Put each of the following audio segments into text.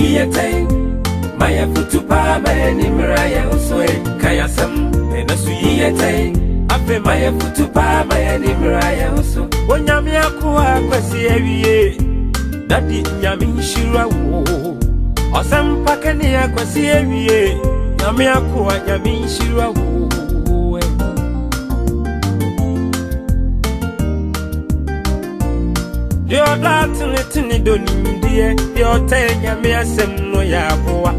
Yi yɛ tɛn, ma yɛ futu paa ma yɛ nimra yɛ ho so e. Ka yɛ asɛm, ɛna so yi yɛ tɛn. Afei ma yɛ futu paa ma yɛ nimra yɛ ho so. Onyame akoa kwasi awie. Dadi nyame nhyira wo. Ɔsɛmpa kɛne akwasi awie. Nyame akoa nyame nhyira wo. Deɛ ɔdɔ atenetene dɔ nimdeɛ, deɛ ɔtɛn nyame asɛm no yɛ aboa.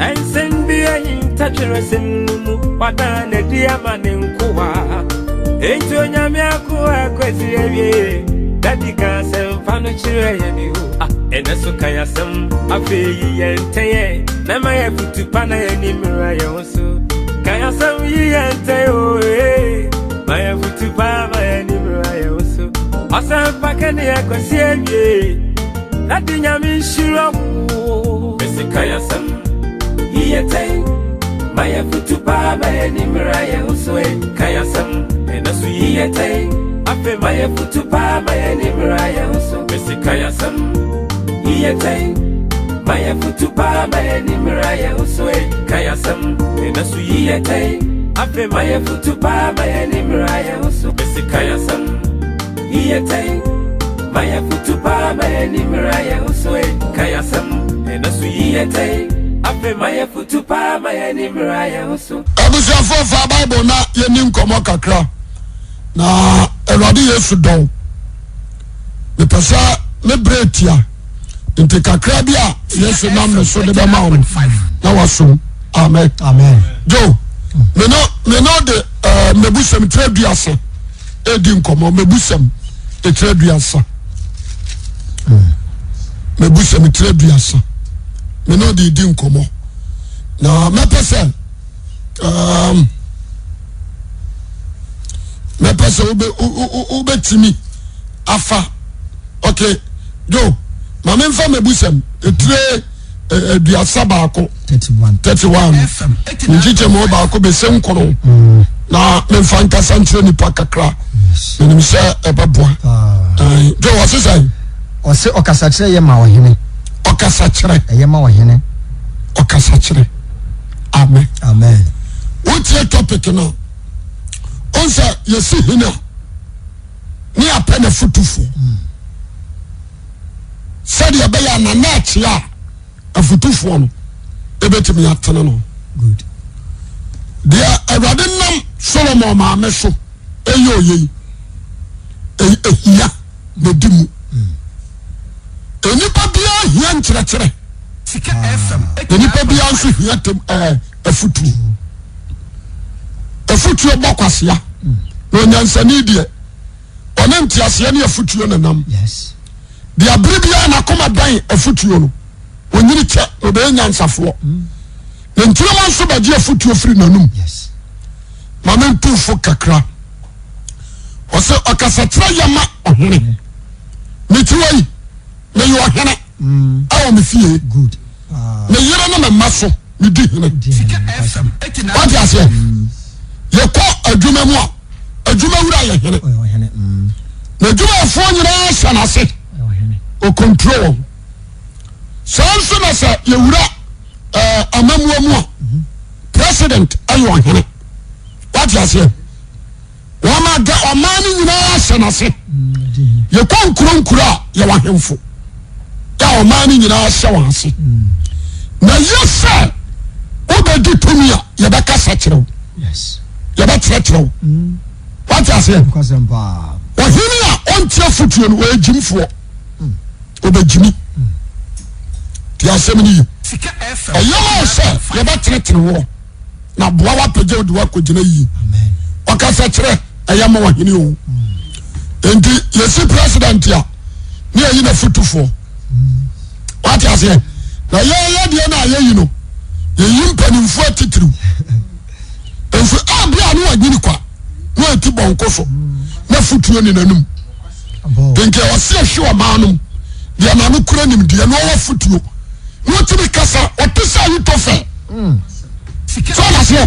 Ɛnsɛm bi ahinta twerɛsɛm no mu, wadan n'adi ama ne nkoa. Enti onyame akoa akwasi awie. Dadi ka asɛmpa no kyerɛ yɛ bi o. Ah, ɛnɛ so ka yɛ asɛm, afei yi yɛn ntɛn na ma yɛ futu pa na yɛ nimra yɛn ho so. Ka yɛ asɛm yi yɛn ntɛn o, ee. Ma yɛ futu pa ma yɛ nimra yɛn ho so. Ɔsɛmpa kɛne akwasi awie. Dadi nyame nhyira wo. Mesi ka yɛ asɛm, yi yɛ tɛn. Ma yɛ futu pa ma yɛ nimra yɛn ho so e. Ka yɛ asɛm, ɛnɛ so yi yɛ tɛn. Afei ma yɛ futu pa ma yɛ nimra yɛn ho so. Mesi ka yɛ asɛm, yi yɛ tɛn. Ma yɛ futu pa ma yɛ nimra yɛn ho so e. Ka yɛ asɛm, ɛnɛ so yi yɛ tɛn. Afei ma yɛ futu pa ma yɛ nimra yɛn ho so. Mesi ka yɛ asɛm, yi yɛ tɛn. Ma yɛ futu pa ma yɛ nimra yɛn ho so e. Ka yɛ asɛm, ɛnɛ so yi yɛ tɛn. Afei ma yɛ futu pa ma yɛ nimra yɛn ho so. Abusuafoɔ fa Bible na yɛni nkɔmmɔ kakra na Awurade Yesu dɔn. Mepɛ sɛ me berɛ tia nti kakra bi a Yesu nam me so de bɛma wo no na wasom. Amen. Amen. Joe, me no me no de uh, mebusɛm tiri aduasa edi nkɔmmɔ mebusɛm tiri aduasa mebusɛm tiri aduasa me no de di nkɔmmɔ na mɛpɛ sɛ um, mɛpɛ sɛ wobɛtumi afa ok jo ma memfa mebusɛm ɛtire 31 31 nkyekyɛ mu baako bɛsɛ nkoro na memfa nkasa nkyerɛ nipa kakra menim sɛ ɛbɛboa jo ɔse sɛ ɔse ɔkasakyerɛ yɛ ma ɔhene ɔkasakyerɛ ɛyɛ ma ɔhene ɔkasakyerɛ amen amen wotie topic no ɔn sɛ yɛsi hene a ne apɛ na fotufoɔ sɛdeɛ ɛbɛyɛ a nana akyea a afutufoɔ no ɛbɛtumi atene no deɛ awurade nam Solomon maame so ɛyɛ ɔyɛ yi ɛhia na ɛdi mu nnipa biara hia nkyerɛkyerɛ na nnipa biara nso hia tem ɛɛ afutuo afutuo bɔ kwasea na onyansani deɛ ɔne nteaseɛ ne afutuo nenam deɛ abere biara n'akoma dan afutuo no onyini kyɛ na ɔbɛyɛ nyansafoɔ na ntirima nso bɛgye afutuo firi n'anum ma mentufo kakra ɔsɛ ɔkasakyerɛ yɛ ma ɔhene metiwa yi meyɛ ɔhene ɛwɔ me fie me yere ne me mma so medi hene wate aseɛ yɛkɔ adwuma mu a adwuma wura yɛ hene na adwumayɛfoɔ nyinaa hyɛ n'ase ɔkontro wɔn saa nso na sɛ yɛwura ɛɛ amammuo mu a president ɛyɛ ɔhene wate aseɛ wɔn aga ɔman no nyinaa hyɛ n'ase yɛkɔ nkuro nkuro a yɛwɔ ahemfo a ɔman no nyinaa hyɛ wɔn ase na yɛ sɛ wobɛdi tumi a yɛbɛkasa kyerɛ wo yɛbɛkyerɛkyerɛ wo wate aseɛ ɔhene a ɔnte afotuo no ɔyɛ gyimfoɔ ɔbɛgyimi te asɛm no yi ɛyɛ ma wo sɛ yɛbɛtenetene woɔ na boa wapagya wode woakɔgyina yie ɔkasa kyerɛ ɛyɛ ma ɔhene o nti yɛsi president a ne yɛyi na fotufoɔ wate aseɛ na yɛyɛ deɛ no a yɛyi no yɛyi mpanimfoɔ atitiriw nso abia ne wanyini kwa na ɔti bɔnko so na fotuo ne n'anum nti ɔsi ɛhwe ɔmaa nom deɛ n'ano kura nimdeɛ na ɔwɔ fotuo na ɔtumi kasa ɔte sɛ ayitɔfɛ so ɔda seɛ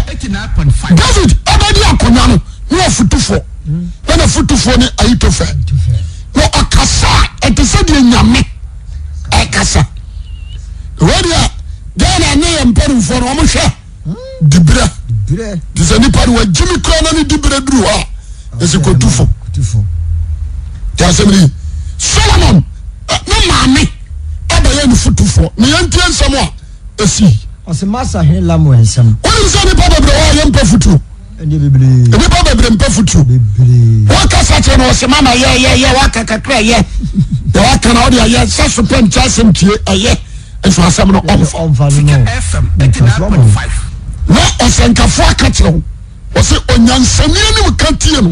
David ɛbɛdi akonnwa no na ɔfotufoɔ na n'afotufoɔ ne ayitɔfɛ na ɔkasa a ɛte sɛ deɛ nyame ɛkasa wei deɛ. mpanimfoɔ no wɔn hwɛ dibrɛ te sɛ nipa no wagyimi kura na ne dibrɛ duru hɔ a ɛsɛ kɔtu fo te asɛm ni Solomon ne maame ɛbɛyɛ ne fotufoɔ ne yɛntie nsɛm a ɛsii. Ɔsɛ Masa hene Lamuel nsɛm. Wonim sɛ nipa bebree wɔ a yɛmpɛ futuo. Nnipa bebree mpɛ futuo. Wɔkasa kyerɛ no ɔsɛ mama yɛ yɛ yɛ waka kakra yɛ. Yɛ waka na ɔde ayɛ sɛ so pɛ nkyɛ asɛm tie ɛyɛ nso asɛm no ɔmfa. Na ɔsɛnkafo aka kyerɛ wo ɔsɛ onyansani anim ka tie no.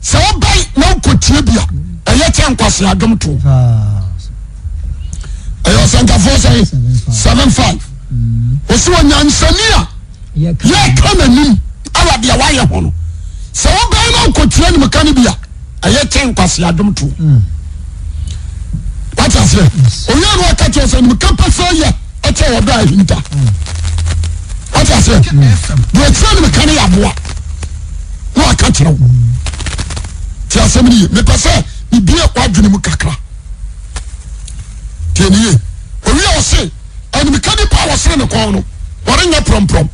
Sɛ wobɛn na wokɔtie bi a ɛyɛ kyɛ nkwase adwom to. Ɛyɛ ɔsɛnkafoɔ sɛn 75. Ɔsɛ onyansani a yɛka n'anim ɛwɔ deɛ wayɛ ho no sɛ wobɛn no nkɔtua animka no bi a ɛyɛ kyɛ nkwase adwom to hmm. wate aseɛ owia no ɔka kyerɛ sɛ animka pɛ sɛ yɛ ɛkyɛ wɔ dɔ ahinta hmm. wate aseɛ hmm. deɛ ɔkyerɛ animka no yɛ aboa na waka kyerɛ wo te asɛm no ye mepɛ sɛ mebie w'adwene mu kakra tie ne ye owia ɔse Animka nipa a wɔsene ne kɔn no, wɔrenyɛ prɔmprɔm.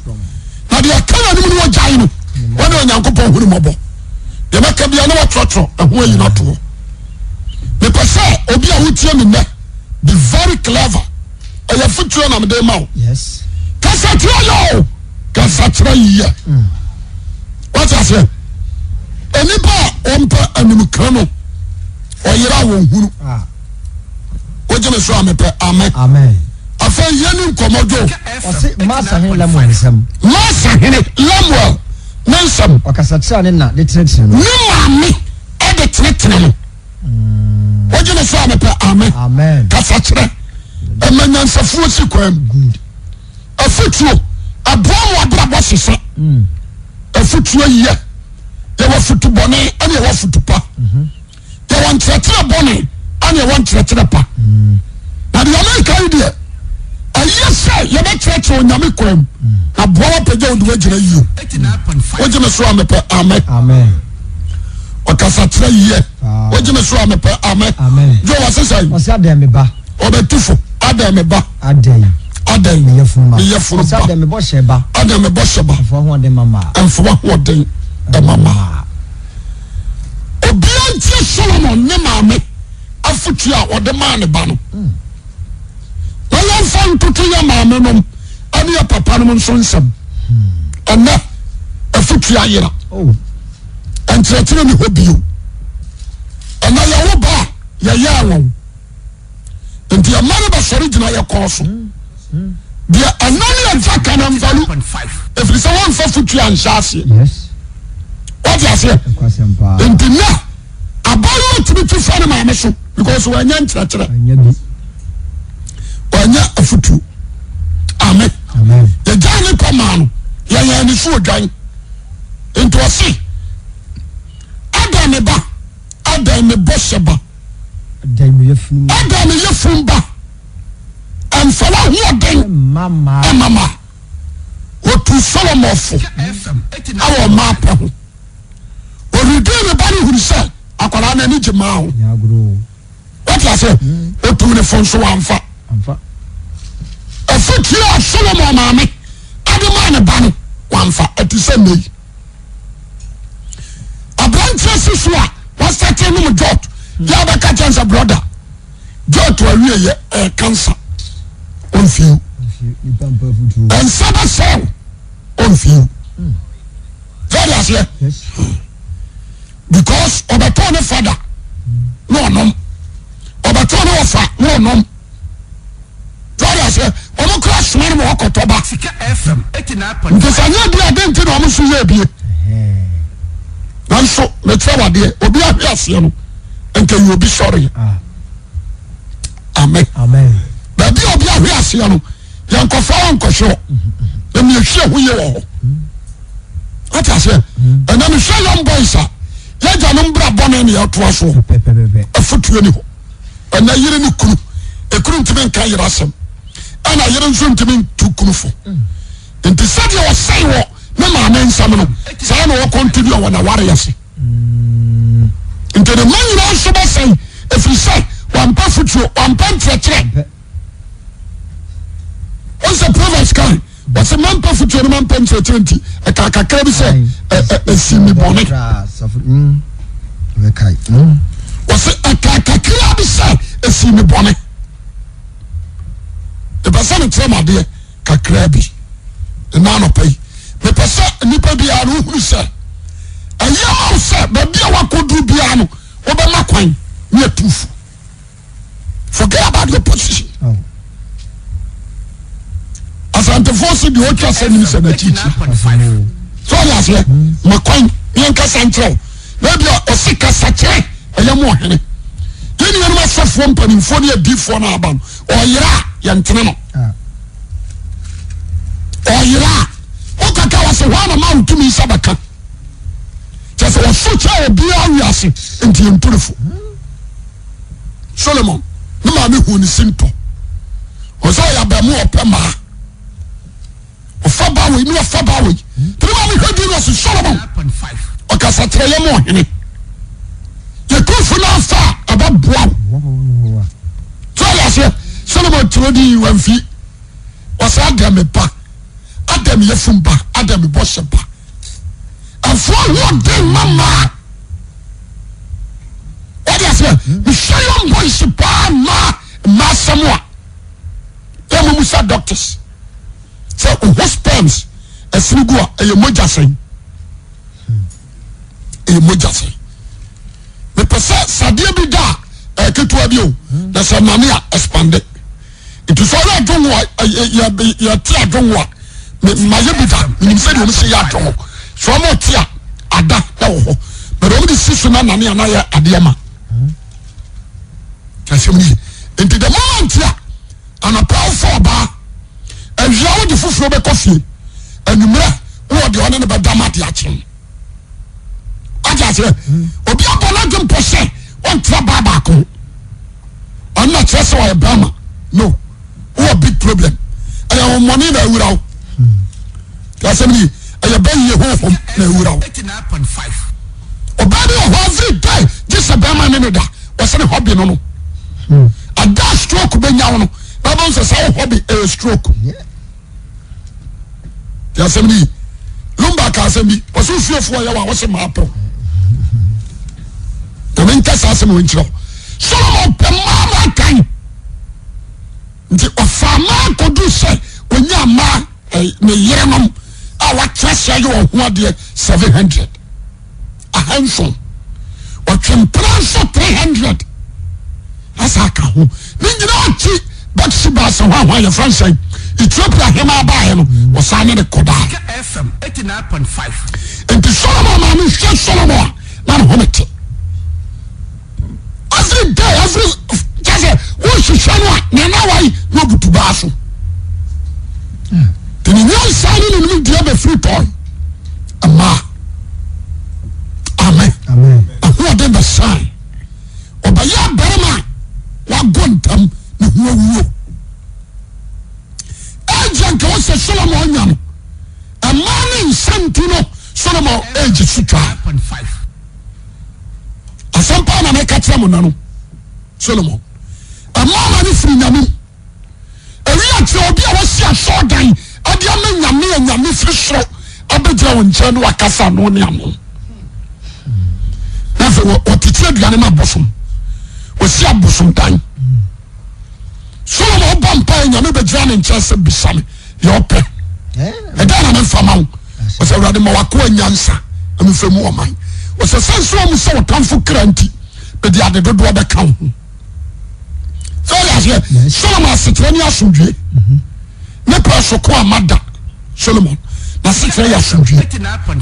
Na deɛ ɛka n'anim no wɔgyae no, wɔne Onyankopɔn hunu mmɔbɔ. Deɛ mɛka bia na wɔtwerɛtwerɛ ɛho ayi no ato hɔ. Mepɛ sɛ obi a wotie me nnɛ be very clever. Ɛyɛ fotuo na mede ma wo. Kasa kyerɛ yɛ o, kasa kyerɛ yɛ. Mm. Wate aseɛ? Nnipa a wɔmpɛ animka no, ɔyera wɔn hunu. Ah. Wogye me so a mepɛ amen. Amen. Afei yɛni nkɔmmɔ dwo. Ɔse Masa hene Lemuel nsɛm. Masa hene Lemuel ne nsɛm. Ɔkasa kyerɛ ne na de tenetene no. Ne maame de tenetene no. Mm. Wogye me so a mepɛ amen. Amen. Kasa kyerɛ. Ɛma nyansafoɔ si kwan mu. Good. Afutuo ɛboa mo abrabɔ sesa. Mm. Afutuo yɛ. Yɛwɔ afutu bɔne ɛne yɛwɔ afutu pa. Mm -hmm. Yɛwɔ nkyerɛkyerɛ bɔne ɛne ɛwɔ nkyerɛkyerɛ pa. Na deɛ meka yi deɛ, ɛyɛ sɛ yɛbɛkyerɛkyerɛ Onyame kwan mu na boa wapagya wo de woagyina yie. Wogye me so a mepɛ amen. Ɔkasa kyerɛ yie. Wogye me so a mepɛ amen. Dwo wɔ sesa yi. Ɔsɛ adɛn me ba. Ɔbɛtu fo adɛn me ba. Adɛn. Adɛn. Me yafunu ba. Me yafunu ba. Ɔsɛ adɛn me bɔ hyɛ ba. Adɛn me bɔ hyɛ ba. Mfa ahoɔden ma ma. Mfa ahoɔden ma ma. Obiara ntie Solomon ne maame afotu a ɔde maa ne ba no. Na yɛmfa ntoto yɛ maame nom ne yɛ papa nom nso nsɛm. Ɛnɛ afotu ayera. Oh. Nkyerɛkyerɛ ni hɔ bio. Ɛnɛ yɛwo ba a yɛyɛɛ wɔn. Nti ɛma no bɛsɔre gyina yɛ kɔn so. Deɛ ɛna ne agya ka no mfalu ɛfiri sɛ wɔmfa fotu anhyɛ aseɛ. Wate aseɛ? Nti nɛ abayewa tumi tu fa ne maame so because wɔanya nkyerɛkyerɛ, wɔanya afutuo. Amen. Yɛgyaa ne kɔ maa no, yɛyɛɛ ne so odwan. Nti ɔse, Ada me ba, ada me bɔhyɛ ba. Ada me yafunu ba. Ɛmfa w'ahoɔden mma mma. Ɔtuu Solomon fo wɔ mmaa pɛ ho. Ɔridii ne ba no hunu sɛ akwadaa no ani gye mmaa ho. Wate ase? Ɔtuu ne fo nso wamfa. Afotuo a Solomon maame ade maa ne ba no wamfa. Ɛte sɛ nnɛ yi. Aberanteɛ si so a wasate nom jot yɛ abɛka kyɛn sɛ brɔda jot awie yɛ ɛyɛ cancer ɔmfiw nsa bɛsɛw ɔmfiw sɛ aseɛ because ɔbɛtɔn ne fada na ɔnom ɔbɛtɔn ne ɔfa na ɔnom sɛ aseɛ wɔn kura soma no ma ɔkɔtɔ ba nti sɛ nyɛ bi ade nti na wɔn nso yɛ ebie nanso mekyerɛ wadeɛ obi ahwe aseɛ no nka yi obi sɔre ah. amen baabi a obi ahwe aseɛ no yɛnkɔfa wɔ nkɔhwɛ hɔ na mmiɛhwɛ ho yie wɔ hɔ wate aseɛ ɛnna mehwɛ young boys a yɛgya no mbra bɔne ne yɛtoa soɔ afotuo ni hɔ ɛnna yere ne kunu ekunu ntumi nka yere asɛm ɛna yere nso ntumi ntu kunu fo nti sɛdeɛ ɔsɛe wɔ ne maame nsɛm no saa na ɔkɔntini wɔ n'aware ase nti ne mma nyinaa nso bɛsɛe ɛfiri sɛ wampɛ fotuo wampɛ nkyerɛkyerɛ. Ɔsɛ Proverbs kan wɔsɛ mampɛ fotuo no mampɛ nkyerɛkyerɛ nti ɛka kakra bi sɛ ɛsi mi bɔne. Wɔsɛ ɛka kakra bi sɛ ɛsi mi bɔne. Ɛpɛ sɛ mekyerɛ m adeɛ kakra bi ɛna anɔpa yi. Mepɛ sɛ nnipa biara no wohunu sɛ ɛyɛ ma wo sɛ baabi a wakɔduru biara no wobɛma kwan ne atu fo. Forget about your position. Oh. Asantefoɔ si deɛ ɔtwa sɛ nim sɛ n'akyikyi. So ɔde aseɛ ma kwan yɛn kasa nkyerɛ wo. Na ebi a ɔsi kasa kyerɛ ɛyɛ mu ɔhene. Yɛn nuanom asɔfoɔ mpanimfoɔ ne adiifoɔ no aba no ɔyera a yɛntene no. Ah. Ɔyera a wokaka wɔ sɛ hɔ a na ma wotumi sɛ bɛka. Kyɛ sɛ wɔso kyɛ obiara wiase nti yɛntu no fo. Solomon ne maame hu ne sintɔ. Ɔsɛ ɔyɛ abɛɛmo ɔpɛ maa. Ɔfa ba wei ne ɔfa ba wei. Tene maame hwɛ di no ɔsi Solomon. Ɔkasa kyerɛ yɛ mo ɔhene. Yɛtumfo no afa a ɛbɛboa wo. So ɔyɛ aseɛ Solomon turo di wamfi. Ɔsɛ adɛ me ba, adɛ me yɛfum ba, adɛ me bɔhyɛ ba. Ɛfoɔ ahoɔden ma maa. Wode aseɛ mehwɛ young boys paa mmaa mmaa asɛm a ɛmu mu sɛ doctors sɛ oho sperms ɛsene gu a ɛyɛ mogya sɛn ɛyɛ mogya sɛn mepɛ sɛ sadeɛ bi da a ɛyɛ ketewa bi o na sɛ nane a expande nti sɛ ɔyɛ adwongo a yɛte adwongo a mayɛ bi da menim sɛ deɛ ɔm sɛ yɛ adwongo sɛ ɔmo te a ada na wɔ hɔ but ɔmo de si so na nane a na yɛ adeɛ ma asɛm no ye nti the moment a anɔpa wofɔ ɔbaa awia wode foforɔ bɛkɔ fie anwummerɛ wowɔ deɛ ɔne no bɛda ma de akye wate aseɛ obi abɔ n'adwe mpɔ sɛ ɔntra baa baako ɔno na kyerɛ sɛ ɔyɛ bɛrima no wowɔ big problem ɛyɛ wɔmmɔne na awura wo asɛm ni ɛyɛ bɛyie honhom na awura wo ɔbaa bi wɔ hɔ every day gye sɛ bɛrima ne ne da wɔsɛ ne hobby no no ada stroke bɛnya wo no na bɛn sɛ saa wo hobby ɛyɛ stroke Ti asɛm ni Lumba ka asɛm bi ɔsɛ ofiefoɔ yɛ wa wɔsɛ maa pɛw na me nka saa asɛm wɔ nkyerɛ Solomon pɛ mmaa ma kan nti ɔfa mmaa kɔdu sɛ onya mmaa ne yerenom a wakyerɛ sɛ yɛ wɔn ho adeɛ 700 ahanson ɔtwe mpena nso 300 asa aka ho ne nyinaa akyi Batseba sɛ hɔ ahɔ a yɛfrɛ no sɛn Ethiopia hemaa baeɛ no wɔsan ne ne kɔdaa nti Solomon maame hwɛ Solomon a na ne home te every day every kyɛ sɛ wohwehwɛ no a nana wae na ɔbutu baa so nti ne nyansa ne ne nimdeɛ bɛfiri tɔn mmaa amen ahoɔden bɛsan ɔbɛyɛ barima a wago ntam ne ho awuo age anka wɔsɛ Solomon nya no ɛmaa ne nsa nti no Solomon age so twaa asɛm paa na meka kyerɛ mo na no Solomon ɛmaa ma ne firi nyame mu Eyi akyerɛ obi a wasi asɔɔdan de ama nyame a nyame firi soro abɛgyina wɔn nkyɛn na wakasa ano ne ano. Na afei wɔtete aduane ma abosom. Wɔsi abosom dan. Solomon ɔbɔ mpaeɛ nyame bɛgyina ne nkyɛn sɛ bisa me deɛ ɔpɛ. Ɛdɛn na memfa ma wo? Ɔsɛ Awurade ma wakoa nyansa na memfa mu ɔman. Ɔsɛ sɛ nso ɔmu sɛ ɔtamfo kra nti mede ade dodoɔ bɛka wo ho. sɛ ɔyɛ aseɛ Solomon asekyerɛ ne asomdwie ne pɛ so ko ama da Solomon n'asekyerɛ yɛ asomdwie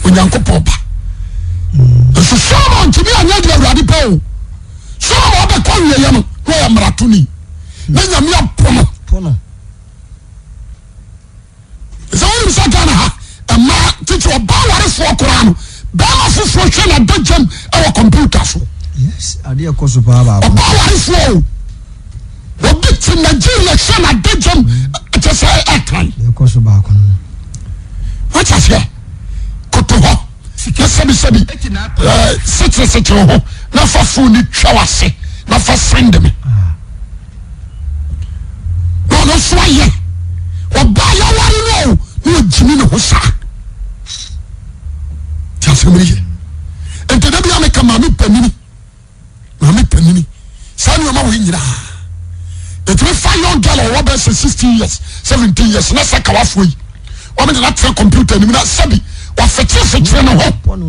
Onyankopɔn ba nso Solomon ntumi anyɛ deɛ Awurade pɛ o Solomon ɔbɛkɔ awieɛ no na ɔyɛ mmaratoni na Nyame apo no. Sɛ wonim sɛ Ghana ha mmaa titi ɔbaa warefoɔ koraa no bɛrima foforɔ hwɛ na da gyam ɛwɔ kɔmputa so. Yes, adeɛ kɔ so paa baako. Ɔbaa warefoɔ o. Obi te Nigeria hwɛ na da gyam kyɛ sɛ ɛkan. Adeɛ kɔ so baako no. Wate aseɛ koto hɔ na sɛbisɛbi ɛɛ sekyere sekyere ho na fa fon ni twa wase na fa send me. Ah. Na ɔno nso ayɛ ɔbaa. Asɛm no yɛ. Nti da bi a meka maame panini, maame panini, saa nneɛma wɔ nyinaa. Ɛtumi fa young girl a ɔwɔ bɛyɛ sɛ 16 years, 17 years na sɛ kawafoɔ yi. Wɔn de n'atena computer anim na sɛbi wɔfekyerefekyere ne ho. Ɔbɔ ne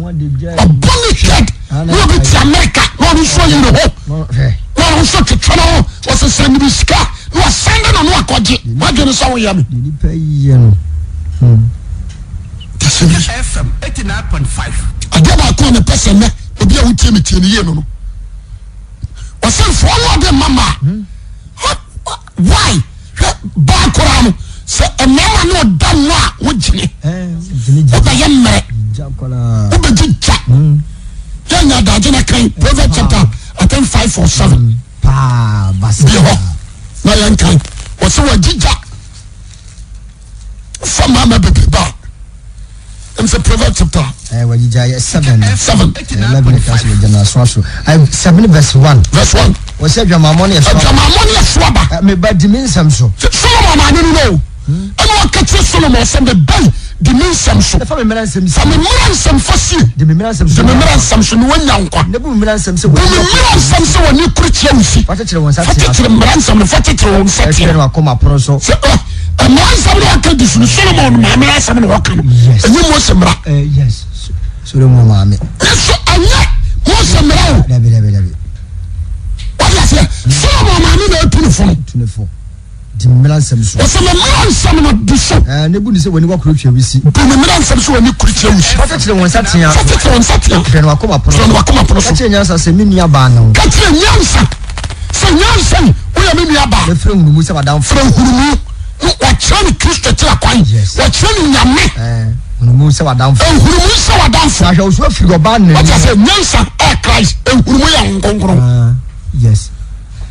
head na obi te America na ɔno nso ayi ne ho. Na ɔno nso twetwe ne ho. Wɔsesa ne bi sika na wɔsan de n'ano akɔgye. Wadwene sɛ woyɛ me. Adeɛ baako a mepɛ sɛ nnɛ obi a wotie me tie ne yie no no. Wɔsɛ mfoɔ no ɔde mma maa. Why? Hwɛ baa koraa no sɛ mmarima ne ɔda mu a wogyene. Wobɛyɛ mmerɛ. Wobɛgye gya. Yɛnyɛ adagye na kan Proverbs chapter I think 5 or 7. Bi hɔ na yɛnkan. Wɔsɛ wɔagye gya. Fa mmarima bebrebe a ɛm sɛ Proverbs chapter. Ɛ wɔgyigya yɛ 7. 7. 11 ka sɛ wɔgya n'aso aso. 7 verse 1. Verse 1. Wɔsɛ adwamammɔ ne ɛso aba. Adwamammɔ ne ɛso aba. Ɛ, me ba di me nsɛm so. Solomon maame no no. Ɛna ɔka kyerɛ Solomon sɛ me ba yi di me nsɛm so. Na fa me mmara nsɛm Fa sie. me mmara nsɛm fa sie. Di me mmara nsɛm so. Di me mmara nsɛm so na woanya nkwa. Na bu me mmara nsɛm sɛ Bu wɔn me mmara nsɛm sɛ wɔne kuru tia wo si. Fa kyekyere wɔn nsa Fa tea so. kyekyere mmara nsɛm no fa kyekyere wɔn nsa Ɛhwɛ tea. no akoma pono so. Sɛ ɛ mmara nsɛm no ɔka di so no Solomon maame asɛm na ɔka no. Yes. Ɛnyɛ Mose mmara. Yes. Solomon maame. Nso ɛnyɛ Mose mmara o. Dabi dabi dabi. Wọ́n aseɛ Solomon maame na etu ne fo no. Tu ne fo. Di me mmara nsɛm so. Wɔsɛ me mmara nsɛm no di so. Ɛɛ ne bu ne sɛ w'ani wakoro twɛ wisi. Bu me mmara nsɛm so w'ani kuru kyerɛ wusi. Fa kyekyere wɔn nsa tea. Fa kyekyere wɔn nsa tea. Hwɛ no wakoma pono so. Hwɛ no wakoma pono so. Ka kyerɛ nyansa sɛ me nua baa ne ho. Ka kyerɛ nyansa sɛ nyansa yi woyɛ me nua baa. Na frɛ nhunumu sɛ w'adamfo. Frɛ nhunumu no wɔkyerɛ no Kristo kyerɛ kwan. Yes. Wɔkyerɛ no Nyame. Ɛɛ nhunumu sɛ w'adamfo. Nhunumu sɛ w'adamfo. Na hwɛ wo so afiri ɔbaa nani. Wɔkyerɛ sɛ nyansa ɛyɛ Christ. Nhunumu yɛ Honhom Kronkron. Ah, yes.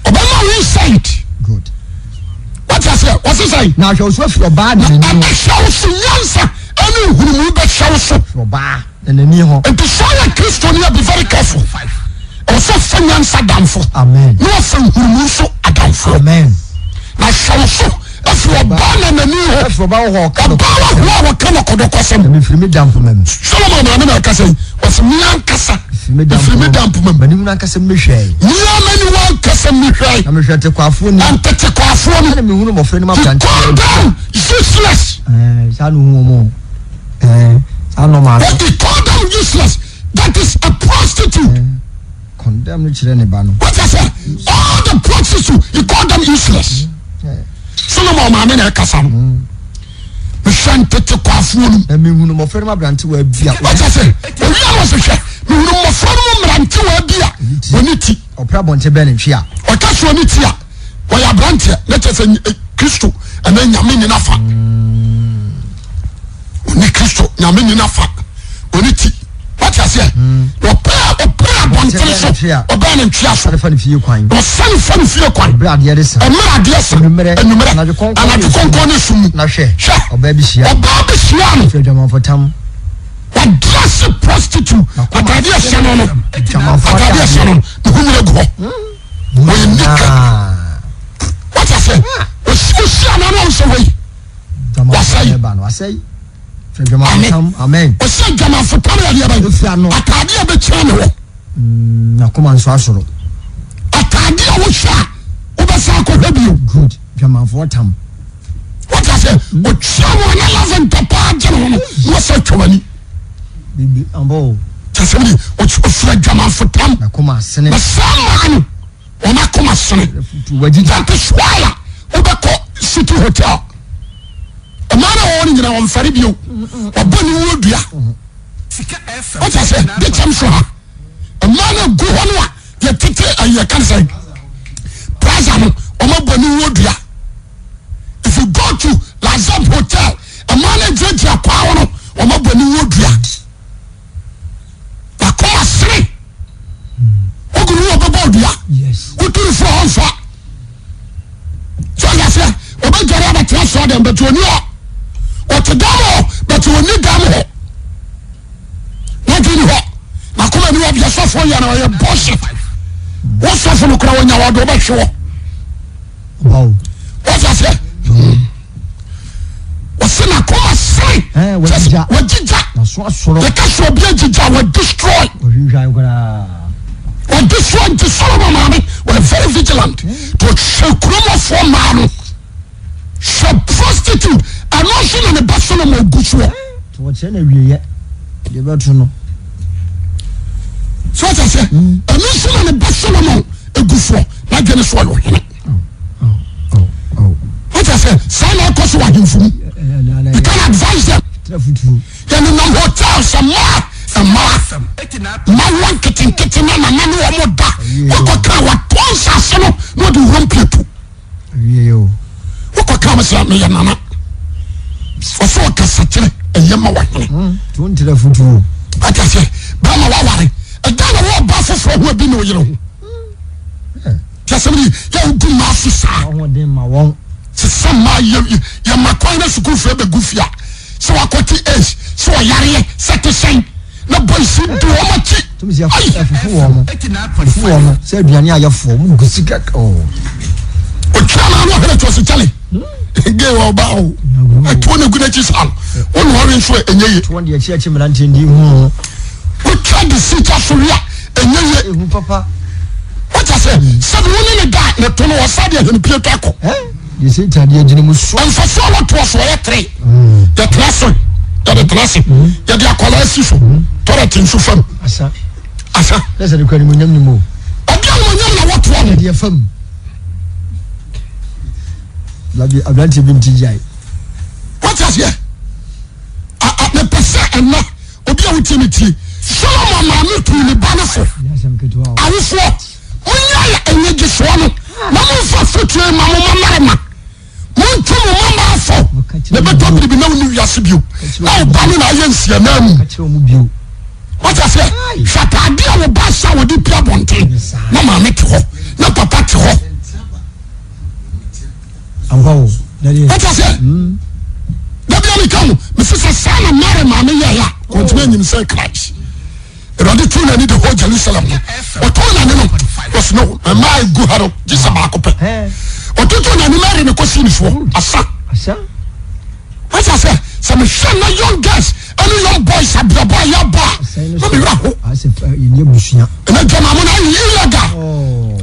Ɔbɛma wo insight. Good. Wɔte aseɛ wɔse sɛn. Na ahwɛ wo so afiri ɔbaa Na nani ho. ɛbɛhwɛ wo so nyansa ɛne nhunumu bɛhwɛ wo so. Firi ɔbaa nani ho. Nti sɛ ɔyɛ Kristoni a be very careful. Ɛwɔ sɛ ɔfa nyansa adamfo. Amen. Na ɔfa nhunumu nso adamfo. Amen. Na hwɛ wo so afiri ɔbaa nanani ho. Afiri ɔbaa wɔ hɔ a ɔka Ɔbaa wɔ hɔ a wɔka nɔkɔdɔkɔsɛm. Na mefiri me da mpoma mu. Solomon maame na ɛkasa yi. Ɔsɛ me ankasa. Mefiri me da mpoma mu. Mefiri me da mpoma mu. M'ani hunu ankasa mehwɛe. Me ara m'aniwa ankasa mehwɛe. Na mehwɛ ntekwaafoɔ ni. Ntetekwaafoɔ no. Ɛna mehunu mmɔfra no mu He aberanteɛ. called them useless. Ɛɛ saa na ohun wɔn o. Ɛɛ saa na ɔmo ano. He called them useless. That is a prostitute. Ɛɛ condemn no kyerɛ ne ba no. What I say? All the prostitute, he called them useless. Solomon maame na ɛkasa no. Mehwɛ ntetekwaafoɔ no. Na mehunu mmɔfra no mu aberantewa bi a. What I say? Owia no ɔsɛ hwɛ mehunu mmɔfra no mu mmerantewa bi a wɔne ti. Ɔpra abɔnten bɛn ne ntwe a. Ɔka so ɔne ti a wɔyɛ aberanteɛ na kyerɛ sɛ Kristo anaa Nyame nyina fa. Ɔne Kristo Nyame nyina fa ɔne ti. Wate aseɛ? Ɔpɛ ɔpɛ abɔnten so ɔbɛn ne ntwea so. Ɔsane fa ne fie kwan. Ɔsane fa ne fie kwan. Ɛberɛ adeɛ resa. Ɛmmerɛ adeɛ sa. Anwummerɛ. Anwummerɛ. Anadwo kɔnkɔn Anadwo kɔnkɔn ne sum mu. Na hwɛ. Hwɛ. Ɔbaa bi hyia. Ɔbaa bi hyia no. Firi adwamanfo tam. Wadrɛse prostitute. Atadeɛ ɛhyɛ no no. Atadeɛ ɛhyɛ no no. Ne ho nyina gu hɔ. Ɔyɛ naked. Wate aseɛ? Ɔhyia no no ɔnsɛ wei. Wasɛe. Amen. Ɔsɛ adwamanfo tam yɛ adeɛ bɛn? Atadeɛ a bɛkyia ne hɔ. N'akoma nso asoro. Atadeɛ a wohyɛ a wobɛsan akɔhwɛ bio. Good. Dwamanfoɔ tam. Wate aseɛ? Ɔkyia wɔn na lavender paa gye ne ho no na wɔsɛ atwa w'ani. Bibi ambɔ o. Kyɛ sɛ wode ɔfira adwamanfo tam. N'akoma asene. Na saa mmaa no wɔn akoma sene. That is why a wobɛkɔ city hotel. Mmaa no a wɔwɔ no nyinaa wɔmfɛre bio. Wɔbɔ ne wuo dua. Wate aseɛ? De kyɛm so ha. Mmaa no gu hɔ no a yɛtete ɛyɛ kan sɛ plaza no wɔn abɔ ne wuo dua. If you go to Lazab hotel mmaa no gyinagyina kwaa hɔ no wɔn abɔ ne wuo dua. Wakoma sere. Ogu ne wɔbɛbɔ dua. Woturu fo hɔ nfa. So ɔyɛ aseɛ ɔbɛdware abɛtena sɔɔ dɛm bɛti ɔni hɔ. Ɔte dɛm hɔ bɛti ɔni dɛm hɔ. N'adwene ni hɔ. N'akoma ni hɔ deɛ sɔfo yɛ no ɔyɛ bullshit. Wo sɔfo no kora wɔnya wɔde wobɛhwe hɔ. Wɔte aseɛ. Wɔse n'akoma sere. Wɔgyigya. N'aso asoro. Yɛka sɛ obi agyigya a wɔ destroy. Ɔhwehwɛ koraa. Wɔ destroy nti Solomon maame were very vigilant to hwɛ kuromɔfoɔ mmaa no. Hwɛ prostitute ɛno nso na ne ba Solomon gu soɔ. Nti wɔkyerɛ no awieɛ deɛ ɛbɛto no. So ɔkyɛ sɛ ɛno nso na ne ba Solomon gu soɔ n'adwene so ɔyɛ ɔhene. Ɔkyɛ sɛ saa na ɛkɔ so wɔ ahemfo mu. You can advise them. Yɛnenam hotel sɛ mmaa mmaa mmawa nketenkete na nana ne wɔn da wɔkɔ kaa wɔtɔ nsase no na wɔde wɔn pieto. Awiei o. Wokɔ ka mo sɛ meyɛ nana. Ɔsɛ ɔkasa kyerɛ ɛyɛ ma wahene. Hmm, to nkyerɛ futuo. Ɔka sɛ bɛrima waware. Ɛda na wɔ ɔba foforɔ ho abi ne ɔyere ho. Tí asɛm ni yɛ ogu mmaa so saa. Ɔhoɔden ma wɔn. Sɛ mmaa yɛ yɛ ma kwan na sukuufoɔ bɛgu fie a sɛ wakɔte AIDS sɛ ɔyareɛ sɛ te sɛn na boys di wɔn akyi. Tumi sɛ ɛfufu wɔn mo fufu wɔn mo sɛ aduane a yɛfoɔ mo gu sika oo. Otwa naa no ɔhene to ɔsi kyale gay wɔ ɔba o ɛtuo na egu n'akyi saa no wɔn na ɔwe nso ɛnyɛ yie. Tuo deɛ akyi akyi mmeranteɛ ndi hu. Otwa de si kya so wia ɛnyɛ yie. Ehu papa. Wọ́n sɛ sɛbi wọ́n ne ne da ne to no ɔsa deɛ hɛn pie to akɔ. Deɛ sɛ deɛ gyina mu so. Nfaso a wɔtoɔ so ɔyɛ tere. Yɛtena ase yɛde tena ase yɛde akwadaa si so tɔrɛt nso fam. Asa. Asa. Ne sɛ de kura animuonyam ni mu. Ɔde animuonyam na wɔtoɔ no. Yɛde fam. Labi aberanteɛ bi nti gyae. Wɔte aseɛ. Mepɛ sɛ ɛnɛ obi a wotie me tie. Solomon maame tuu ne ba no fo. Awofoɔ monyɛ anigyesoɔ no na momfa fotuo ma mo mma mmarima. Montu mo mmammaa fo, na ɛbɛtɔ biribi na wonni wiase bio, na wo ba no na ayɛ nsiananmu. Wate aseɛ? Hwɛ ataade a wo ba hyɛ a wɔde pia abɔnten, na maame te hɔ, na papa te hɔ. Wate aseɛ? Dabi a meka ho, mese sɛ saa na Mary maame yɛɛ a, wɔntumi anyim sɛ Christ. Awurade tuu n'ani the whole Jerusalem no ɔtoo n'ani no wɔsi no mmaa egu ha no gye sɛ baako pɛ ɔtutu n'ani Mary ne kɔsi ne soɔ asa wọ́n sɛ sɛ mehwɛ na young girls ɛne young boys abrabɔ a yɛabɔ a na mewura ho ɛna dwamamo no ayɛ illegal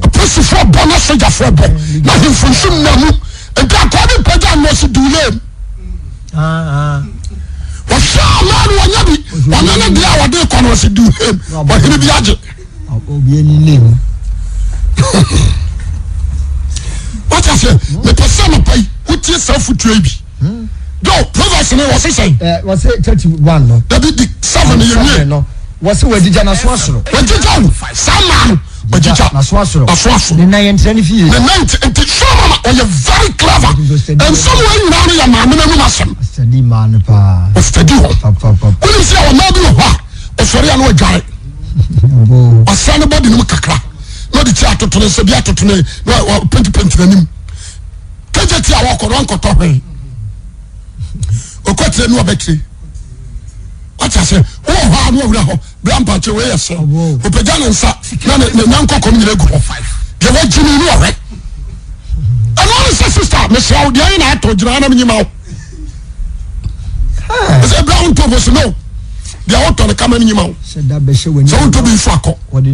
apolisifoɔ bɔ na sogyafoɔ bɔ na ahemfo nso nna mu nti akɔɔ bi pagya no ɔsi duulem Wɔhwɛ ɔmaa no wɔnya bi ɔno ne deɛ a wɔde kɔ no ɔsi du hem ɔhene bi agye. Wọ́n ase mepɛ sɛ anɔpa yi wotie saa afotuo yi bi. Yo Proverbs ni wọ́n sisɛn. Ɛ wọ́n sɛ 31 no. Dabi di 7 yɛ wie. Wọ́n sɛ wɔagyigya n'aso asoro. Wɔagyigya o saa maa no. Ɔgyigya. N'aso asoro. N'aso asoro. Ne nan yɛ nkyerɛ ne fie. Ne nan nti nti Solomon ɔyɛ very clever. Nsɛm wɔn nyinaa no yɛ maame n'anum asɛm. Ɔsitadi maa no paa. Ɔsitadi hɔ. Wonim sɛ ɔmaa bi wɔ hɔ a ɔsɔre a na ɔdware. Ɔsra ne bɔde no mu kakra na ɔde kyi atoto ne nsa bi atoto ne na ɔpentipenti n'anim. Kegye ti a wɔkɔ no ɔnkɔtɔ hwee. Ɔkɔtire ne ɔbɛtire. Wate ase wowɔ hɔ a na ɔwura hɔ. Bra mpakyɛ wei yɛ sɛ ɔpagya ne nsa na ne ne nyankɔkɔm nyina gu hɔ deɛ wagye no ne ɔhwɛ ɛno ne sɛ sista mesrɛ wo deɛ ɛyɛ na atɔ gyina anam nyima wo ɛsɛ bra wo ntɔ bɔsi no deɛ wotɔ no kama no nyima wo sɛ wontɔ bi nso akɔ wakyɛ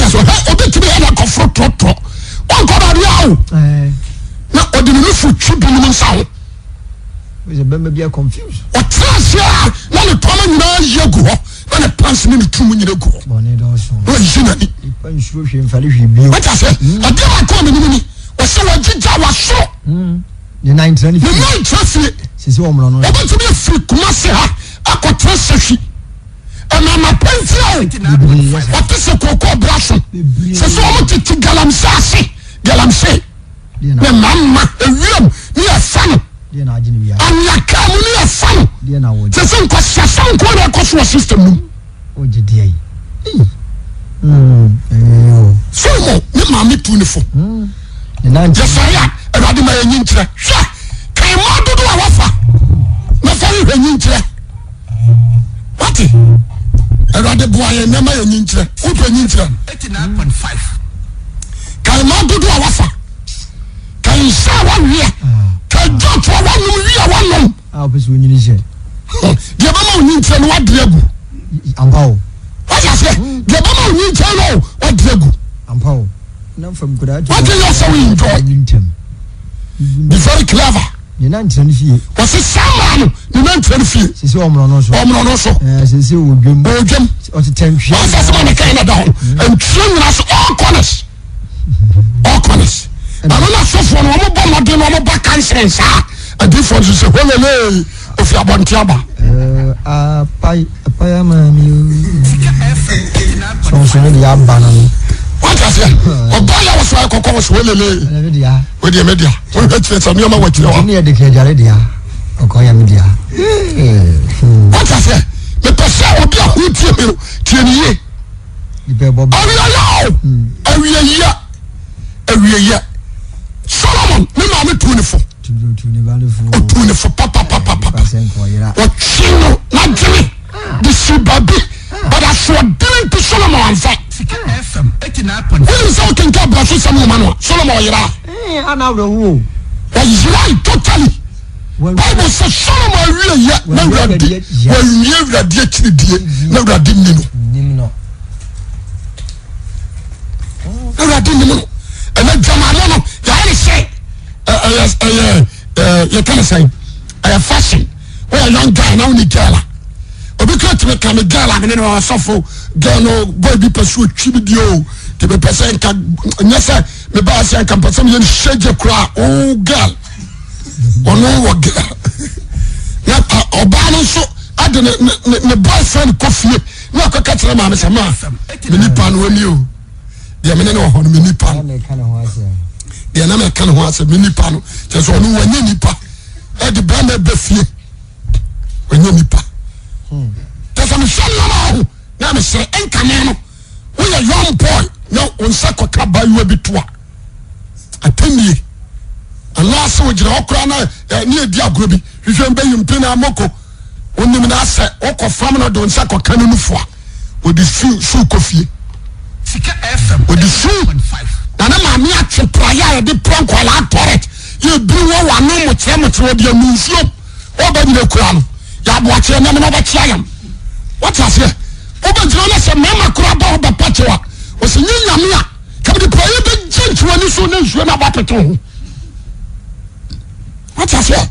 sɛ ɔhɛ obi tumi yɛ na akɔforo trɔtrɔ ɔnkɔ baabi a o na ɔde ne nufu twi binom nsa ho Ɔtena ase a na ne tɔma nyinaa yi agu hɔ na ne pants ne ne tumu nyinaa gu hɔ na wayi n'ani. Wate ase adeɛ baako a menim ni ɔsɛ wagyigya wasoro ne nan nkyerɛ fie. Ɔbɛtumi afiri Kumasi ha akɔtena Sahwi ɛnana pɛntia o ɔte sɛ kooko bra so sɛ sɛ wɔn tete galamsey ase galamsey. Ne mmarima ewiem ne yɛfa no anwea kaa mu ne yɛfa no sɛ sɛ nkwasiasɛm nko na ɛkɔ so wɔ system no mu. Solomon ne maame tu ne fo yɛsɔre a awurade ma yɛnyi nkyerɛ hwɛ kan mmaa dodo a wafa na fa hwehwɛ nyi nkyerɛ wate awurade boa yɛn nneɛma yɛnyi nkyerɛ wopɛ nyi nkyerɛ Kae mmaa dodoɔ a wafa. Kae nsa a waweɛ. Kae dwɔto a wanom, wi a wanom. A wopɛ sɛ onyini hyɛ. nkyɛn no wade agu. Ampa o. Wate aseɛ? Deɛ ɛbɛma wo nyinsɛn no wade agu. Ampa o. Nam fam koraa. Wate yɛ sɛ wo enjoy. Be very clever. Ne nankyerɛ no fie. Wɔsi sama no ne nankyerɛ no fie. Sese ɔmorɔ no so. Ɔmorɔ no so. Ɛɛ sese wɔ dwam. Wɔ dwam. Ɔtetɛ ntwea. Wɔn sɛ sɛma ne kan na da hɔ. Ntwea nyinaa so all corners. All corners. Ɛno na sɔfoɔ no wɔn bɔ mmɔden na wɔn ba counseling saa. Adiifoɔ nso sɛ holele ofi abɔnten aba. Apai apai ama mi o. Sɔnsɔn de aba no no. Wọ́n ti aseɛ ɔbaa yɛ wọ́sọ ayɛ kɔkɔ wọ́sọ holele. O deɛ mi dea wɔn hwɛ kyerɛ sɛ nneɛma wɔ akyerɛ wa. Ɛni yɛ de kɛgyare dea ɔkɔ yɛ mi dea. Wọ́n ti aseɛ mepɛ sɛ obi a ho tie mi no tie ni yie. Awieɛ o awieɛ awieɛ Solomon ne maame tuu ne fo ɔtuu ne fo papapapapa ɔtwe no n'adwene de si baabi but asoɔdene nti Solomon anfa. Wonim sɛ wokenka brɛso sɛm nwoma no a Solomon ɔyera ɔyerae totally. Bible sɛ Solomon awieɛ na awurade wawie awurade akyiridie na awurade nni no awurade nnim no ɛnɛ dwamamɔ no yɛayɛ ne sɛ ɛyɛ ɛyɛ yɛka ne sɛn ɛyɛ fashion woyɛ young guy na wone girl a obi kura tumi ka me girl a mene ne ɔsɔfo girl no boy bi pɛ so otwi bi deɛ o te mepɛ sɛ nka nyɛ sɛ mebaa sɛ nka mpɛ sɛ meyɛ no hyɛgye koraa o girl ɔno wɔ girl na ɔbaa no nso ade ne ne ne boyfriend kɔ fie na ɔkɔka kyerɛ maame sɛ maa me nipa no ani o deɛ mene ne wɔ hɔ no me nipa no deɛ na mɛka ne ho asɛ me nipa no kyerɛ sɛ ɔno wanyɛ nipa ɛde bɛrima bɛ fie wanyɛ nipa kyerɛ sɛ mehwɛ nneɛma ho na mesrɛ nkame no woyɛ young boy na wo nsa kɔka bayewa bi to a atɛnnie anaasɛ ogyina hɔ koraa na ne ɛdi agorɔ bi hwehwɛ mbɛyi mpena moko onim na asɛ wokɔ fam no de wo nsa kɔka no nufo a ɔde su su kɔ fie ɔde su na ne maame atwe praeɛ a yɛde pra nkwadaa tɔrɛt yɛbiri wɔ wano mokyerɛ mokyerɛ ɔde anu nsuo ɔbɛnyina kura no yɛ aboakyeɛ nam na ɔbɛkyea yam wote aseɛ wobɛgyina no sɛ mmarima koraa ba wobɛpa kyɛw a ɔsɛ nyɛ nyame a Ka mede praeɛ bɛgye nti w'ani so na nsuo no aba pete ho. Wate aseɛ?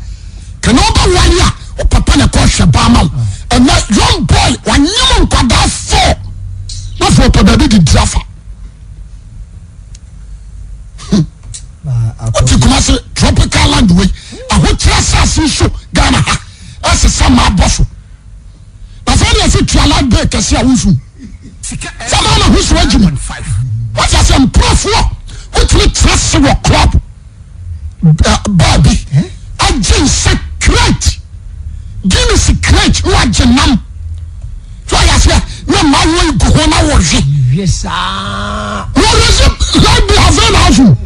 Ka na ɔba wale a wo papa na ɛkɔ hwɛ ba ama wo. Ɛnɛ young boy wanyem nkwadaa fɔ na afei ɔpɛ baabi de di afa. Wote Kumasi tropical land wei ahokyerɛ asase so Ghana ha ɛsesa ma abɔ so. Afei deɛ sɛ tua light bill kɛse a wonsu sɛ maa na ho so agyi mu wate asɛ nkurɔfoɔ wotumi tena se wɔ club baa bi agye nsa crate Guinness crate na wagye nam so ayɛ aseɛ na mmaa wɔ gu ho na wɔhwe wɔresi light bill afei na aso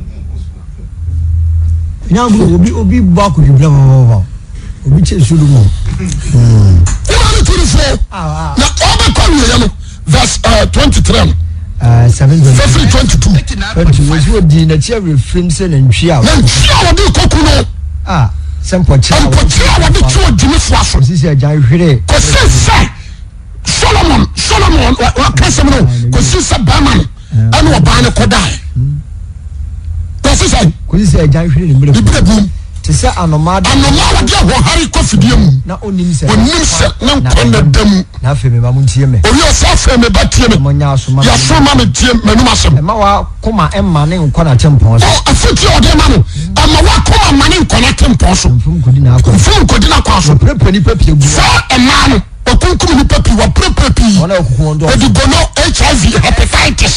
Nyankopɔn obi obi bɔ akodwibila pɔpɔpɔ obi kyɛ Solomon. Ne maame tu no fo na ɔbɛkɔ awieɛ no verse 23 no. Fefiri 22. 22 wɔsi odi n'akyi awerɛfirim sɛ nantwie a. Nantwie a wɔde kɔku no. A sɛ mpɔkyerɛ a mpɔkyerɛ a wɔde twe ogyimifoɔ aso. Kɔsi sɛ agyan hwere. Kɔsi sɛ Solomon Solomon wɔka sɛm no kɔsi sɛ bɛrima no. ɛne ɔbaa no kɔdae kɔsi sɛ kɔsi sɛ agyan hwere ne mmerɛ ne bum te sɛ anomaa de anomaa wɔde ahoɔhare kɔ fidie mu na ɔnim sɛ ɔnim sɛ ne nkwa na da mu na afei me ba mo ntie me owi ɔsɛ afei me ba tie me monyɛ aso ma yɛso ma me tie m'anum asɛm ɛma wakoma ɛma ne nkɔ n'atempɔn so afotuo a ɔde ma no ɛma wakoma ma ne nkɔ n'atempɔn so mfom nkɔdi n'akwan mfom nkɔdi n'akwan so wɔpirapira nipa pii agu sɛ ɛmaa no Wɔkunkum nnipa pii, wɔpirapira pii, Wɔn a wɔkuku wɔn dɔɔso. wɔde gono, HIV, hepatitis,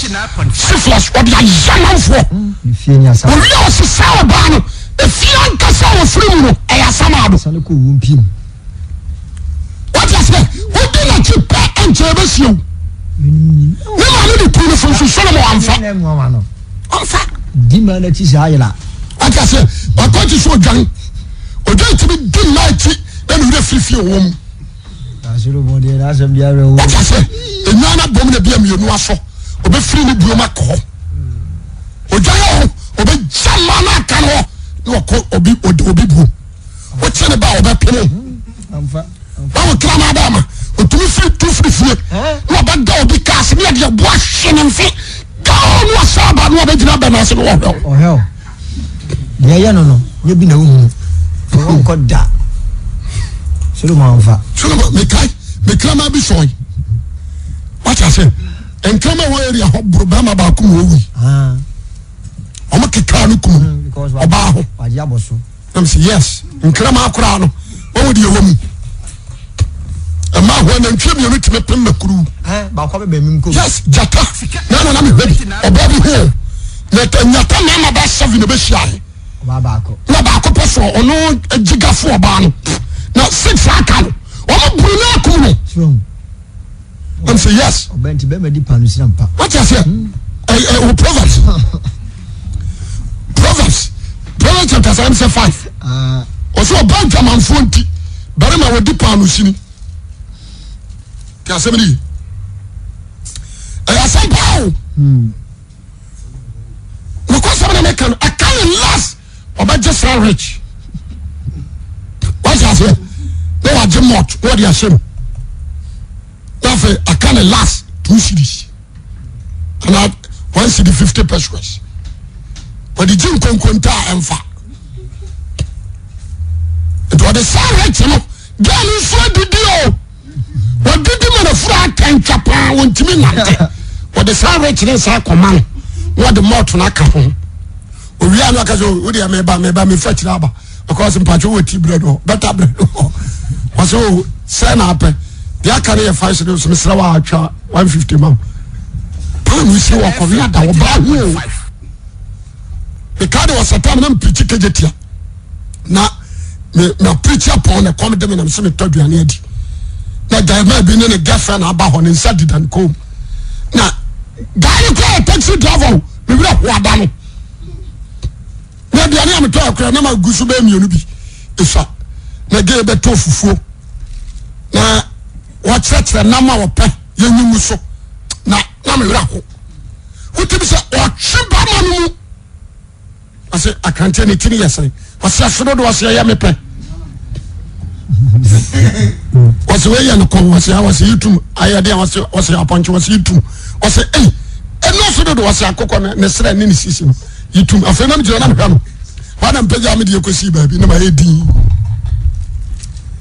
syphilis, wɔde ayɛ amanfoɔ. Ne fie ne asam. Owie a ɔsesa ɔbaa no, efie ankasa a wɔfiri mu no, ɛyɛ asamado. Sane kɔ owu mpie mu. Wate aseɛ? Wodi n'akyi pɛ ɛnkyɛ ɛbɛsie wo. Ne maame de tuu no fo nso Solomon amfa. Ɔmfa. Di maa n'akyi saa ayera. Wate aseɛ? Wakɔ akyi so odwan. Odwan tumi di mmaa akyi na ne werɛ firi fie wɔ mu. Wate aseɛ? Nnwan no abom na bia mmienu asɔ. Ɔbɛfiri ne buom akɔ hɔ. Odwan hɔ, ɔbɛgya mmaa no aka no hɔ na ɔkɔ obi obi buom. Wokye ne ba a ɔbɛpem. Wawo kraman bɛɛma. wɔhwɛ wo. Ɔhwɛ wo. Deɛ ɛyɛ no no, nyɛ bi na wohunu. Fa wɔnkɔ da. Solomon amfa. Solomon, mekae, me kraman bi sɔe. Wate ase? Nkraman wɔ area hɔ boro bɛrima baako ma owui. Ah. Wɔn kekaa no kum Because ɔbaa ho. wagye abɔ so. Na mese yes, nkraman koraa no, wɔn deɛ wɔ mu. Ɛmaa hɔ anantwie mmienu tumi pem makuru. Eh, baako abɛbɛn mim kɔ. Yes, gyata. Na na na mehwɛ bi. Ɔbaa bi ho. Na nyata mmarima bɛyɛ seven na ɛbɛhyia he. Ɔbaa baako. Na baako pɛ so ɔno gyigafo ɔbaa no. Na six aka no. Wɔn buru no akum no. So. I'm say yes. Ɔbɛn ti bɛrima di paano sira mpa. Wọ́n ti ase ɛ ɛ o Proverbs Proverbs Proverbs chapter seven say five. Ɔsɛ ɔbaa dwamanfoɔ nti barima wɔdi paano sini. Ti asɛm ni yi. Ɛyɛ asɛm paa o. Nokɔsɛm na meka no ɛka ne last ɔbɛgye sandwich. Wọ́n ti ase na wagye malt na wɔde ahyɛ mu. Na afei aka ne last 2 cedis ana 1 cedi 50 pesewas. Wɔde gye nkonkonta a ɛnfa. Nti wɔde sandwich no girl nso adidi o. Wɔdidi ma n'afuru atɛntwa paa wɔntumi nante. Wɔde sandwich ne nsa akɔma no na wɔde malt no aka ho. Owia no aka sɛ o deɛ meba meba mefa kyerɛ aba because mpatwo wɔ tea bread hɔ better bread hɔ. Wɔsɛ o sɛ na apɛ deɛ aka no yɛ 5 cedis mesrɛ wɔ atwa 150 ma wo. Paano si wɔ kɔwe ada wɔ baa ho o. Meka de wɔ sɛtam na mpirikyi kegye tia. Na me na preach apɔn na kɔm de me nam sɛ metɔ aduane adi na gɛrɛma bi ne ne girlfriend aba hɔ ne nsa dida ne kɔn mu na guy no kora yɛ taxi driver o me werɛ ho ada no na aduane a metɔ akora na ma gu so bɛyɛ mmienu bi esua na gay bɛtɔ fufuo na wɔkyerɛkyerɛ nam a wɔpɛ yɛnyi so na na me werɛ ho wotumi sɛ ɔtwe bɛma no mu. Ɔse akranteɛ ne tiri yɛ sɛn? Ɔse ɛso dodo ɔse ɛyɛ me pɛ. Ɔse wei yɛ no kɔn ɔse ɔse yi tum ayɛ deɛ ɔse ɔse apɔnkye ɔse yi tum ɔse ei ɛnu ɔso dodo ɔse akokɔ ne ne srɛ ne ne sisi no yi tum afei nam gyina nam hwɛ no hɔ na mpagya me deɛ kɔsi baabi na ma yɛ din.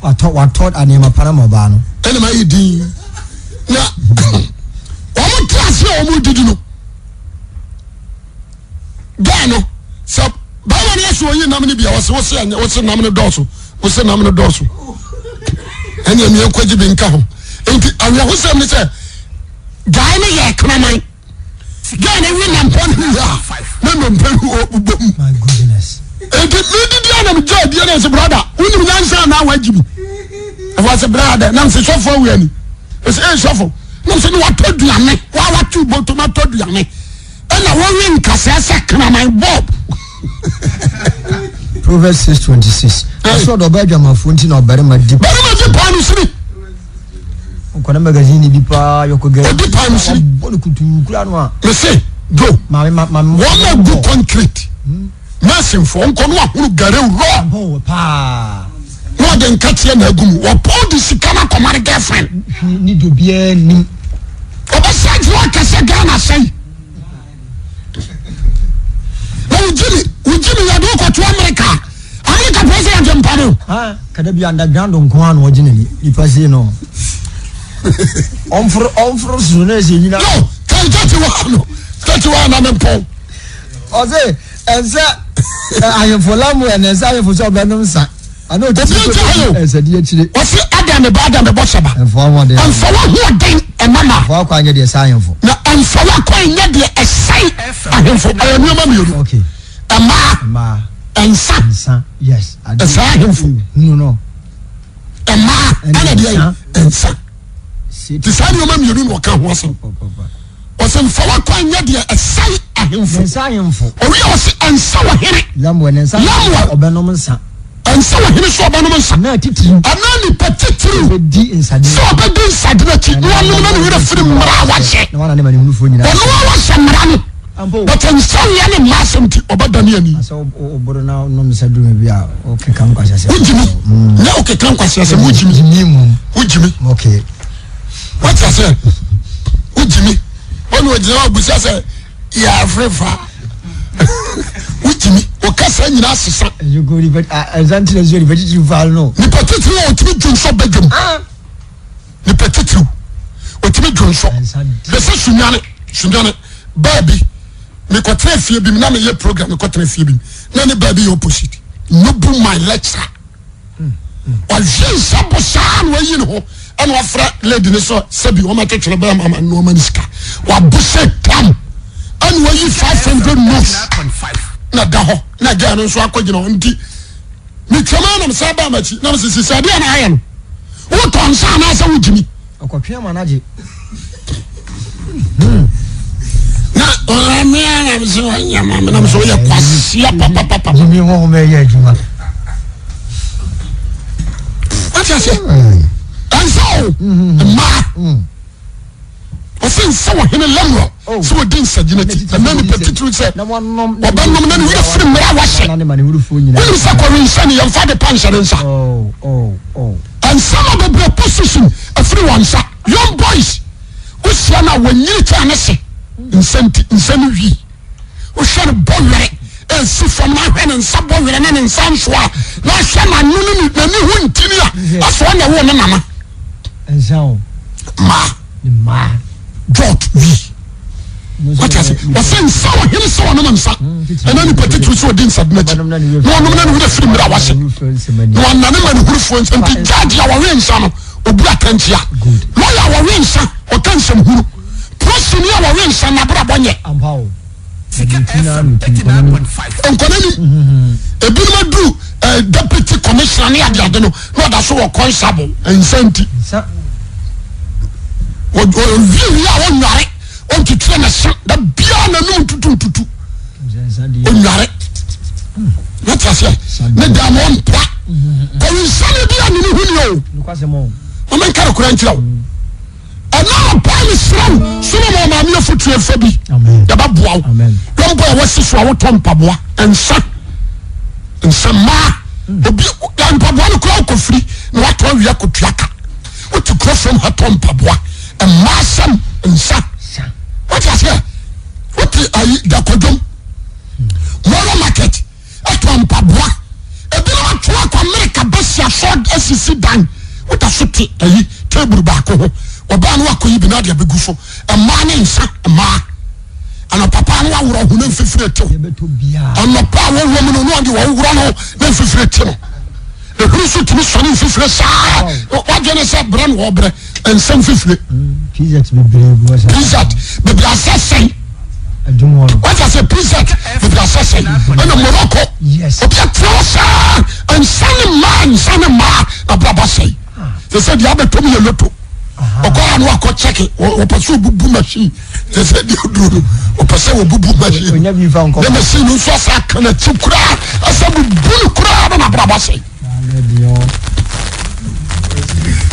Watɔ watɔ nneɛma pa na ma ɔbaa no. Ɛna ma yɛ din na wɔn te ase a wɔn didi no. Guy no sɛ bɛrima no yɛ sɛ ɔyi nam no bi a ɔsɛ wosɛ ɛnyɛ wosɛ nam no dɔɔso wosɛ nam no dɔɔso ɛne ɛmi nkɔgye bi nka ho nti awerɛhosɛm ne sɛ guy no yɛ kraman guy no wi nam pɔ no wie a na nnompe no ɔbobɔ mu nti medidi a na megya adie na sɛ brada wonim nyansa anaa wagye bi ɛfɔ sɛ brada nam sɛ sɔfo awia ni ɛsɛ ɛyɛ sɔfo nam sɛ ne watɔ aduane wa wato bɔtɔm atɔ aduane Ɛna wɔwe nkasɛɛ sɛ kraman bob. Proverbs 6:26. Ɔsɛ ɔdɔ ɔbaa adwamanfoɔ nti na ɔbarima di. Barima di paano sini. Nkɔla magazine bi paa yɔkɔ gɛrɛ. Odi paano sini. Ɔbɔ ne kutuu kura no a. Mese jo. Maame ma maame. Wɔn na gu concrete. Nursing fo nkɔ no ahoro gɛrɛ wurɔ. Ɔbɔ paa. Na ɔde nkateɛ na agu mu. Wɔpɔn de sika na kɔma ne girlfriend. Ni do biara nim. Ɔbɛsan gyina akɛsɛ Ghana sɛn. Na wogye mi wogye mi yɛde wokɔto Amerika Amerika president mpa no. Kada bi underground nko ara na ɔgye n'ani nipa sei no ɔmforo ɔmforo soro na ɛsɛ nyina. No kan 31 no 31 na mempɔn. Ɔse ɛnsɛ ahemfo lamu ɛna ɛnsɛ ahemfo sɛ ɔbɛnom nsa. Obi nti ha yo. Wɔsi Adam ba Adam bɔ saba. Ɛnfa w'ahoɔden ɛma ma. Ɛnfa w'akwan nyɛ deɛ ɛsɛ ahemfo. Na ɛnfa w'akwan nyɛ deɛ ɛsɛe ahemfo. Ɛyɛ nneɛma mmienu. Okay. Mmaa. Mmaa. Nsa. Nsa. Yes. Ɛsɛe ahemfo. Hunu no. Mmaa ɛna deɛ nsa. Ti saa nneɛma mmienu na ɔka ho asɛm. Ɔsɛ nfa w'akwan nyɛ deɛ ɛsɛe ahemfo. Nsa ahemfo. Owia ɔsɛ ɛnsa wɔ hene. Lamuel ne nsa. Lamuel. Ɔbɛnom nsa. Ɛnsa wɔ hene sɛ ɔbɛnom nsa. Anaa titiriw. Anaa nipa titiriw. Ɔbɛdi nsaden. Sɛ ɔbɛdi nsaden akyi na ɔnom na ne werɛ firi mmara a wahyɛ. Na wana ne manehunufoɔ nyinaa. Ɔno a wahyɛ mmara no. But nsa wia ne mma asɛm nti ɔbɛdane ani. Asɛ woboro na wonom nsa duru bi a wokeka nkwaseasɛm. Wogyimi. Nyɛ wokeka nkwaseasɛm wogyimi. Gyimi mu. Wogyimi. Okay. Wate aseɛ? Wogyimi. Ɔne ɔgyina hɔ busa sɛ yɛafere fa. Wotumi wɔkasa nyinaa sesa. Nipa titiri a ɔtumi dwo nsɔ badwam. Ah. Nipa titiriw ɔtumi dwo nsɔ. Bɛsɛ sunyane sunyane baabi mekɔtena fie bi mu na meyɛ program mekɔtena fie bi mu na ne baabi yɛ opposite. Nobu my lecturer. Ɔhwe nsa bo saa na wayi ne ho ɛna wafrɛ lady ne sɛ sɛbi wɔn atwetwere bɛyɛ mama nneɛma ne sika wabo sɛ tam ɛna wayi 500 notes na da hɔ na gya no nso akɔgyina hɔ nti metwam anam sɛ ba m'akyi na mesɛ sisi adeɛ na ayɛ no wotɔ nsa anaasɛ wogyimi Ɔkɔtwe ama no agye. Na ɔmea na mesɛ ɔnyɛ ma me na mesɛ woyɛ kwasia papapapa. Gyimi honhom ɛyɛ adwuma. Wate aseɛ? Ɛnsa o mmaa ɔsɛ nsa wɔ hene Lemuel Oh. sɛ wɔdi nsagyina ti ɛna nipa titiri sɛ Na wɔnom ɔbɛnom na ne werɛ firi mmerɛ a wahyɛ Na ne ma ne wurufoɔ nyinaa. wonim sɛ kɔwe nsa ne yɛmfa de pa nhyɛ ne nsa Oh, oh, oh. Nsɛm a bebree position afiri wɔn nsa. Young boys wohyia no a wɔnyini kyɛn ne se nsa nti nsa no wi. Wohwɛ no bɔ were ɛsi fam na ahwɛ ne nsa bɔ were ne ne nsa nso a na ahwɛ n'ano ne n'ani ho ntini a asɛ ɔna wo ne nana. Nsa o. Mmaa. Mmaa. Jot wi. Wate ase? Ɔsɛ nsa ɔhene sɛ ɔnom nsa. Ɛna nipa titiri sɛ ɔdi nsa dena akyi. Na ɔnom na ne werɛ firi mmerɛ a wahyɛ. Na wanane ma ne hurufoɔ nsa. Nti judge a wɔwe nsa no, ɔbu atɛnkyea. Lawyer a wɔwe nsa, ɔka nsɛm hunu. Prosini a wɔwe nsa, n'abrabɔ nyɛ. Nkɔnanim. Ebinom aduru eh, deputy commissioner ne adeade no, na ɔda so wɔ constable nsa nti. Ɔwie wie a ɔnware. Ɔntwitwiri ne se da biara n'anum ntutu ntutu onware wọ́n aseɛ ne dan mu ɔmpra kɔwinsani bi a ne ne hu ni o wɔn nka no kura nkyerɛ o ɛna ɔpaa ne srɛ wo Solomon maame afutuo efa bi yɛbɛ boa wo yɔn bɔ ɛwɔ si so a wotɔ mpaboa nsa nsa mmaa obi mpaboa no kura okɔ firi na watɔ awia kotua ka. Wote kuro fam ha tɔ mpaboa, mmaa asɛm nsa. Wote aseɛ? Wote ayi dakwadwom, mɔlɔ market ɛtɔ mpaboa. Ebinom ato akɔ Amerika bɛsi asɔ asisi dan. Woda so te ayi table baako ho. Ɔbaa no akɔyi bi na ade abɛgu so. Mmaa ne nsa mmaa. Anɔpa paa no waworɔ ho na mfifire tew. Anɔpa a wɔwɔ mu no na ɔde wɔworɔ no na mfifire te no. Ehuru nso tumi sɔre mfifire saa. Wadwene sɛ brɛ na ɔbrɛ nsa mfifire. Pizet bebree gu hɔ saa. Pizet bebree asɛ sɛn. Wata sɛ pizet bebree asɛ sɛn. Ɛna Morocco. Obi atena hɔ saa nsa ne mmaa nsa ne mmaa na brabɔ sɛn. Sɛ sɛ deɛ abɛtɔ mu yɛ loto. Ɔkɔ ano akɔ kyɛke wɔpɛ sɛ obubu machine. Te sɛ deɛ oduro no ɔpɛ sɛ wɔbubu machine ne machine no nso asa aka n'akyi koraa ɛsɛ bubu no koraa na n'abrabɔ asɛe.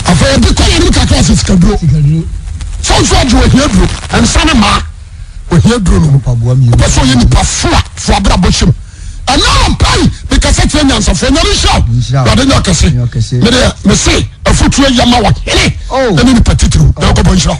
Afei ebi kɔ yɛn kakra sɛ sikaduro sɛ nso agye ohia duro nsa ne mmaa ohia duro no ɔpɛ sɛ ɔyɛ nipa fua fua abrabɔ hyɛm ɛna ɔpa yi mekasa kyerɛ nyansafoɔ nyame nhyira wo wade nyɛ ɔkɛse medeɛ mese afotuo yɛ ma wɔ hene ɛne nipa titiriw na ɔkɔbɔ nhyira.